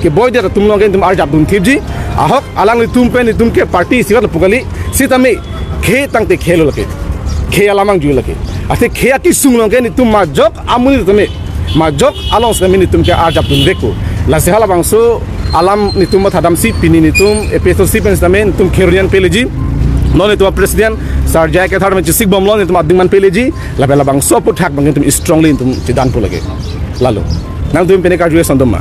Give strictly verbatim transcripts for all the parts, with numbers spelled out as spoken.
keboi det atum along ke netum arjap dunthipji. Ahok alanglitum pen netum ke party isirat lapu kali. Sitame khei tangte khei lo lake. Khei alam angjui lake. Athe khei akesung along ke netum majok amonit tame, majok along sitame netum ke arjap dunvekpo. Lasi halabangso alam netum mathadamsi pini netum A P H L C pen sitame netum kheronian peleji. Non netum president Sir J I Kathar tame chesik bomlo, netum ading man peleji. Lapen labangso aphuthak abang netum strongly netum chedanpo lake. Lalo. Nangtum pine karju eson doma.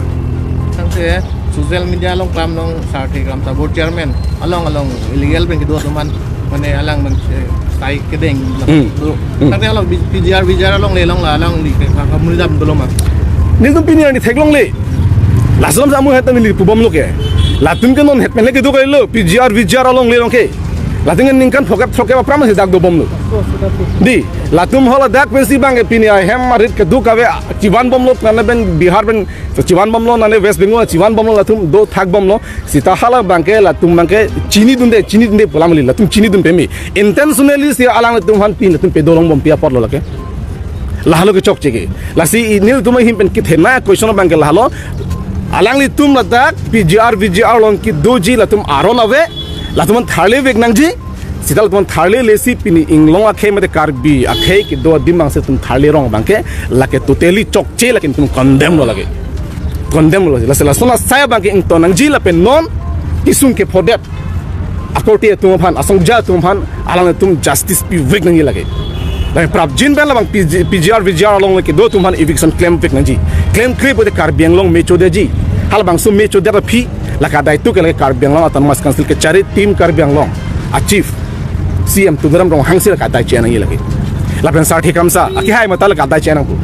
Tangte social media along klam along Sarthe Kramsa board chairman along along illegal pen kedo atum aphan mane alang abang, eh, sai kedeng. Hmm. Do. Hmm. Tangte along B-, P G R, V G R along le along la along li ke ka, ka mulidam dolo ma. Netum pini arni theklongle. Lason sa amu het neli pubomlo ke. Latum ke non het pen le kedo kalilo P G R, V G R along le along ke. Latum ke ningkan phokep throkep aphrang si dak dobomlo. Dei, latum hala dak pensi abang ke pini ahem arit kedo kave chivan bomlo, nane pen Bihar pen chivan bomlo, nane West Bengal chivan bomlo, latum dothak bomlo. Seta hala abang ke latum abang ke chinidunde, chinidunde pu alam kali, latum chinidun peme. Intentionally si alangtum aphan pini latum pedolong bompi apotlo lake. Lahelo ke chokche ke. Lasi netum ahin pen kethenei question abang ke lahelo. Alanglitum ladak P G R, V G R along kedoji latum aron ave. Latum aphan tharlevek nangji. Seta latum aphan tharlelesi pini inglong akhei mate Karbi akhei kedo adim abang si latum tharle rong abang ke lake totally chokche, lake netum condemn lo lake. Condemn lo. Lasi lason asai abang ke ington nangji lapen non kesung kephodet akorte atum aphan, asongja atum aphan, alangtum justice pivek nangji lake. Lapen prapjin pen labang P G, P G R, V G R along le kedo atum aphan eviction klemvek nangji. Klemkre pote Karbi Anglong me chodeji. Halabangso me chodet aphi, lake adai tu ke lake Karbi Anglong Autonomous Council kechari team Karbi Anglong a chief C M Tuliram Ronghang si lake adai che-en nangji lake. Lapen Sarthe Kramsa akehai mata lake adai che-en nangpo.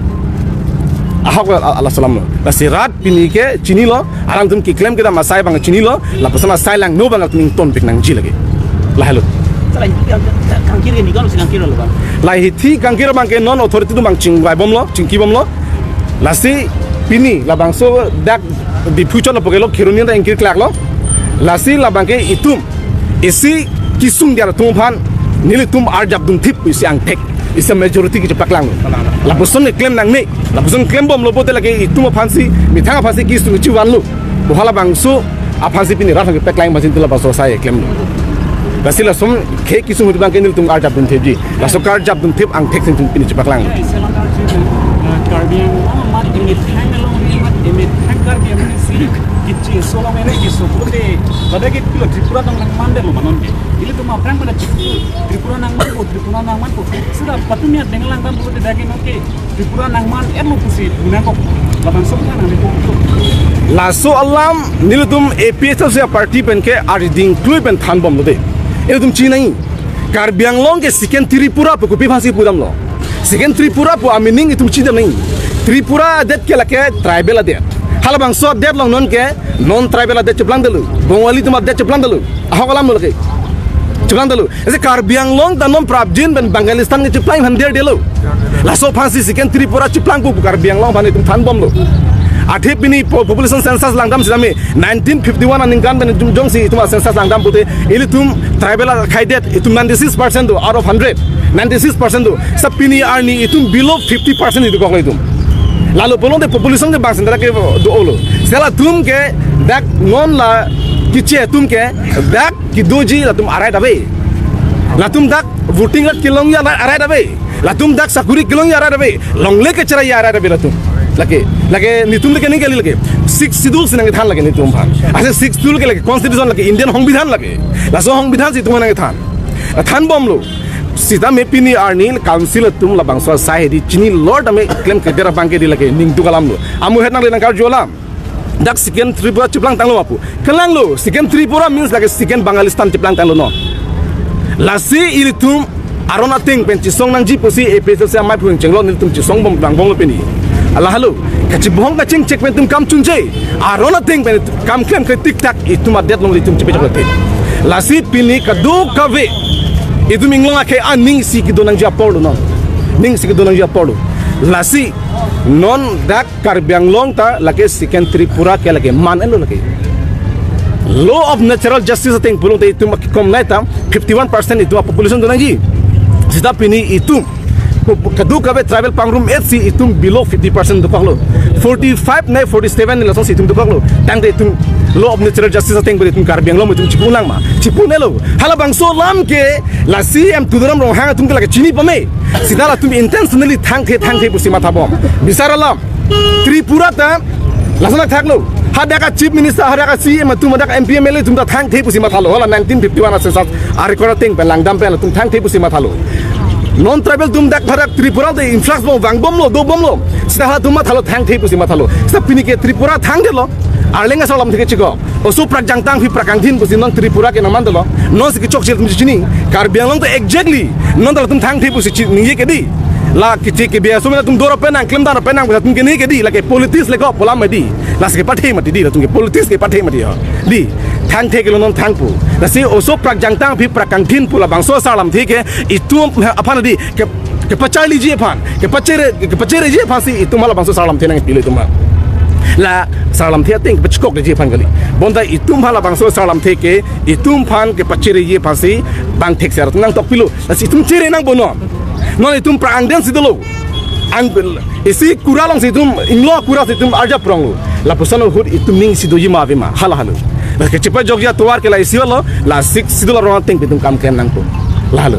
Ahok la, la, laso alam lo. Lasi rat pini ke chinilo, alangtum keklem kedam asai abang chinilo, lapuson asai langno abang latum ingtonpik nangji lake. Lahelo. Sir, la hini kangkir ke nikon si kangkir lo bang? La hithi kangkir abang ke non authority atum abang chingvai bomlo, chingki bomlo. Lasi pini labangso dak Diphu chot lapu ke lo kheroni ta ingkir klak lo. Lasi labang ke itum isi kesung dia atum aphan nelitum arjap dunthip isi angthek, isi majority kechepaklang. Lapuson keklem nangne, lapuson klem bomlo pote lake itum aphansi, methang aphansi kesung chivanlo. Bo halabangso aphansi pini rat kepaklang aphansi netum labangso asai klemlo. Lasi lason khei kesung ahut abang ke nelitum arjap dunthipji. Laso karjap dunthip angthek si netum pini chepaklang. Karbi Anglong amat emethang along ri amat emethang Karbi Anglong si kichi solong ene kiso pute. Ladak ke pilo Tripura tong nangman detlo ma non ke. Ilitum aphrang pada Tripura nangmanpo, Tripura nangmanpo. Sudah patumia dengan langdam pute dagi non ke Tripura nangman etlo pusi bunangkok. Labangso kan nangli po. Laso alam nelitum A P H L C party pen ke ariding klui pen thanbomlo dei. Ilitum chinine. Karbi Anglong ke second Tripura pu kopi aphansi pudamlo. Second Tripura pu a-meaning itum chidamnang. Tripura adet ke lake tribal adet. Halabangso adet along non ke non tribal adet cheplangdetlo. Bongali atum adet cheplangdetlo. Ahok alam lo lake. Cheplangdetlo. Ese Karbi Anglong ta non prapjin pen Bangalistan ke cheplang han der detlo. Laso aphansi second Tripura cheplangpo pu Karbi Anglong aphan itum thanbomlo. Athe pini po-, population census langdam sitame nineteen fifty-one aningkan pen itum jongsi itum a-census langdam pute ilitum tribal akhei adet itum ninety-six percent do out of hundred. Ninety-six percent do. Sa pini arni itum below fifty percent itum koklo itum. Lalo pulote population ke bangsen dak ke do-olo. Seta latum ke dak non la kiche atum ke dak kedoji latum a-right ave. Latum dak voting right kelongji a-right ave. Latum dak sakuri kelongji a-right ave. Longle kecheraiji a-right ave latum. Lake, lake netum lake ning kali lake. Sixth Schedule si nangkethan lake netum aphan. Ase Sixth Schedule ke lake constitution lake Indian Songbidhan lake. Laso Songbidhan si itum nangkethan. Thanbomlo. Sitame pini arni council atum labangso asai hedi chinilo tame klemkledet abang ke dei lake ningduk alam lo. Amu het nangli nangkarju alam. Dak second Tripura cheplangtanglo apu. Kelanglo, second Tripura means lake second Bangalistan cheplangtanglo non. Lasi ilitum aron ateng pen chesong nangji pusi A P H L C amei phun chenglo nelitum chesong bom bang bomlo pini. Lahelo, kachibong kachingchek pen itum kam chunche. Aron ateng pen kam klemkle tiktak itum adet along itum chepechok late. Lasi pini kadokave itum inglong akhei aning si kedo nangji apor lo non. Ning si kedo nangji apor lo. Lasi non dak Karbi Anglong ta lake second Tripura ke lake man-etlo lake. Law of natural justice ateng pulote itum akikom nai ta fifty-one percent itum a-population do nangji. Seta pini itum Kadokave tribal pangrum-et si itum below fifty percent dokoklo. Forty-five ne forty-seven ne lasonsi itum dokoklo. Tangte itum law of natural justice ateng pen itum Karbi Anglong itum chipu nangma? Chipunelo. Halabangso alam ke la C M Tuliram Ronghang atum ke lake chini pame. Sita latum intentionally thangthe thangthe pusi mathabom. Bisar alam. Tripura ta lason thaklo. Hadak a chief minister, hadak a C M atum, hadak M P M L A atum ta thangthe pusi mathalo. Hala nineteen fifty-one a census a-record ateng pen langdam pen latum thangthe pusi mathalo. Non tribal atum dak hadak Tripura te influx bom vangbomlo, dobomlo. Sita halatum mathalo thangthe pusi mathalo. Sita pini ke Tripura thangthelo. Arleng asar alamthe ke chikok. Oso prak jangtang aphi prak kangthin pusi non Tripura ke nangmandelo. Nonsi kechokche atum chini. Karbi Anglong ta exactly non ta latum thangthe pusi chi ningje ke dei. La kichi ke biaso mena atum doro penang, klemdang penang, latum ke ningje ke dei. Lake politics le ko polam dei. Lasi kepathe mati dei, latum ke politics kepathe mati ho. Dei, thangthe ke lo non thangpo. Lasi oso prak jangtang aphi prak kangthin pu labangso asar alamthe ke itum aphan dei, ke, kepacharliji aphan, kepachere, kepachereji aphan si itum halabangso asar alamthe nangpilo itum ha. La asar alamthe ateng kepachekokji aphan kali. Bonta itum halabangso asar alamthe ke itum aphan kepachereji aphan si bang thekser nangtokpilo. Lasi itum chere nangpo non. Non itum prak angdeng si dolo. Ang isi kura alongsi itum, inglo kura si itum arjap pronglo. Lapuson ahut itum ning si doji ma ave ma. Hala halo. La kechepajokji atovar ke la isi lo, la sik si dolo rong ateng pen itum kam klem nangpo. La halo.